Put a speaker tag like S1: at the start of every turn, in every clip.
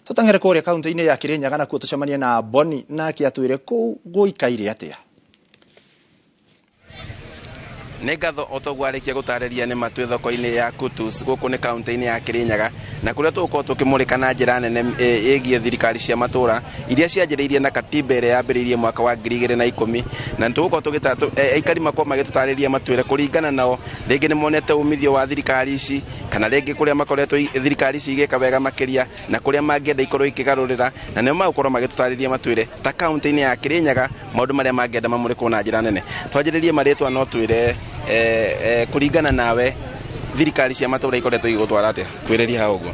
S1: Tũteng'ere kũrĩa kaunti-inĩ ya Kirinyaga nakuo tũcemanie na Boni nake atwĩre kũu gũikaire atĩa.
S2: Nĩ ngatho o toguo arĩkia gũtarĩria nĩ matwĩ thoko-inĩ ya Kutus gũkũ nĩ kaunti-inĩ ya Kirinyaga, na kũrĩa tũgũkorwo tũkĩmũrĩka na njĩra nene ĩgiĩ thirikari cia matũra iria cianjĩrĩirie na katiba ĩrĩa yambĩrĩirie mwaka wa 2010, na nĩ tũgũkorwo aikari makorwo magĩtũtarĩria matwĩre kũringana nao rĩngĩ nĩ monete umithio wa thirikari ici, kana rĩngĩ kũrĩa makoretwo thirikari ici igĩka wega makĩria na kũrĩa mangĩenda ikorwo ikĩgarũrĩra, na nĩo magũkorwo magĩtũtarĩria matwĩre ta kaunti-inĩ ya Kirinyaga maũndũ marĩa mangĩenda mamũrĩkwo na njĩra nene. Twanjĩrĩrie marĩtwa, no twĩre kũringana nawe thirikari cia matũra ikoretwo igĩgũtwara atĩa kwĩrĩria hau ũguo?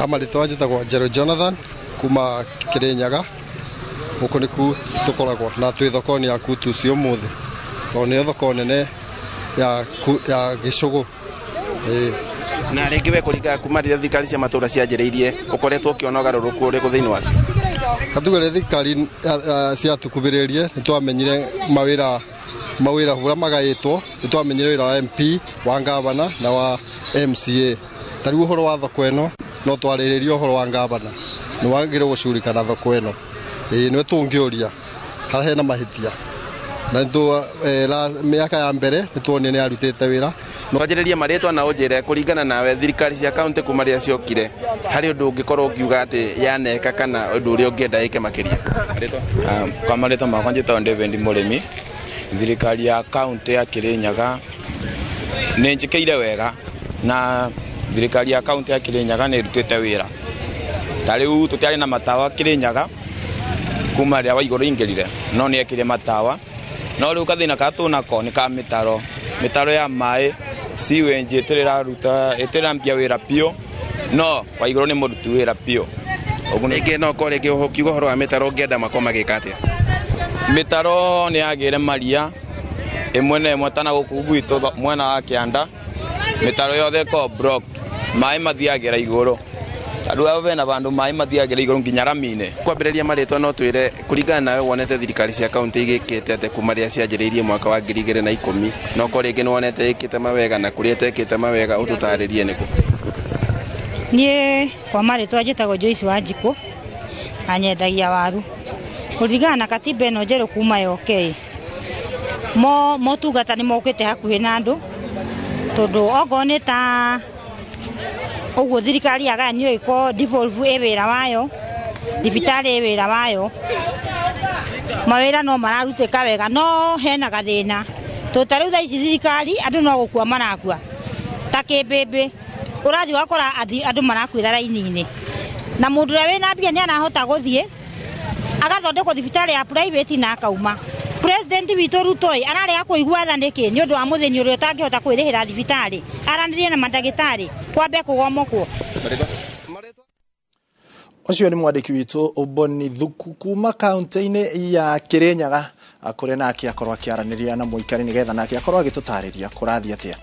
S3: Marĩtwa njĩtagwo Njerũ Jonathan kuma Kirinyaga. Gũkũ nĩku tũkoragwo na twĩ thoko-inĩ ya Kutus ũmũthĩ, tondũ nĩyo thoko nene ya gĩcũgũ. Ĩĩ.
S2: Na rĩngĩ we kũringana kuma rĩrĩa thirikari cia matũra cianjĩrĩirie, ũkoretwo ũkĩona ũgarũrũku ũrĩkũ thĩinĩ wacio?
S3: Katuge rĩrĩa thirikari ciatukubĩrĩrie, nĩ twamenyire mawĩra ũrĩa magaĩtwo, nĩ twamenyire wĩra wa MP, wa ngavana na wa MCA. Ta rĩu ũhoro wa thoko ĩno, no twarĩrĩrie ũhoro wa ngavana, nĩ wagĩrĩirwo gũcugurika na thoko ĩno. Ĩĩ, nĩwe tũngĩũria harĩa hena mahĩtia, na mĩaka ya mbere nĩ tuonire nĩ arutĩte wĩra.
S2: Twanjĩrĩrie marĩtwa na ũnjĩre kũringana nawe thirikari cia kaunti kuma rĩrĩa ciokire harĩ ũndũ ũngĩkorwo ũkiuga atĩ yaneka kana ũndũ ũrĩa ũngĩenda ĩke makĩria. Marĩtwa?
S4: Kwa marĩtwa makwa njĩtagwo David Mũrĩmi. Thirikari ya kaunti ya Kirinyaga nĩ njĩkĩire wega, na thirikari ya kaunti ya Kirinyaga nĩ ĩrutĩte wĩra. Ta rĩu tũtiarĩ na matawa Kirinyaga kuma rĩrĩa Waigũrũ ingĩrire, no nĩ ekire matawa. No rĩu gathĩna karĩa tũnako nĩ ka mĩtaro, mĩtaro ya maĩ sewage ĩtĩrĩraruta ĩtĩrĩrambia wĩra biũ, no Waigũrũ nĩ mũruti wĩra biũ.
S2: Ũguo rĩngĩ no korwo rĩngĩ ũkiuga ũhoro wa mĩtaro ũngĩenda makorwo magĩka atĩa?
S4: Mĩtaro nĩ yagĩre maria ĩmwe na ĩmwe, tana gũkũ gwitũ mwena wa kĩanda mĩtaro yothe ĩkoragwo blocked, maĩ mathiagĩra igũrũ. Ta rĩu hau hena vandũ maĩ mathiagĩra igũrũ nginya rami-inĩ.
S2: Kwambĩrĩria marĩtwa, no twĩre kũringana nawe wonete thirikari cia kaunti igĩkĩte atĩa kuma rĩrĩa cianjĩrĩirie mwaka wa 2010, no korwo rĩngĩ nĩ wonete ĩkĩte mawega na kũrĩa ĩtekĩte mawega ũtũtarĩrie nĩkũ?
S5: Niĩ kwa marĩtwa njĩtagwo Joyce Wanjikũ na nyendagia waru. Kũringana na katiba ĩno njerũ kuma yoke mo motungata nĩ mokĩte hakuhĩ na andũ, tondũ okorwo nĩ ta ũguo thirikari yagayanio ĩko devolve ĩ wĩra wayo, thibitarĩ ĩ wĩra wayo, mawĩra no mararutĩka wega, no hena gathĩna tondũ ta rĩu thaa ici thirikari andũ no gũkua marakua ta kĩmbĩmbĩ, ũrathiĩ ũgakora andũ marakuĩra raini-inĩ, na mũndũ ũrĩa wĩna mbia nĩ arahota gũthiĩ agathondekwo thibitarĩ ya private na akauma. President witũ Ruto ĩ ararega kũigua tha nĩkĩ nĩ ũndũ wa mũthĩni ũrĩa ũtangĩhota kwĩrĩhĩra thibitarĩ? Aranĩrie na mandagĩtarĩ kwambe kũgomokwo.
S1: Ũcio nĩ mwandĩki witũ Boni Thuku kuma kaunti-inĩ ya Kirinyaga, kũrĩa nake akorwo akĩaranĩria na mũikari nĩgetha nake akorwo agĩtũtarĩria kũrathiĩ atĩa.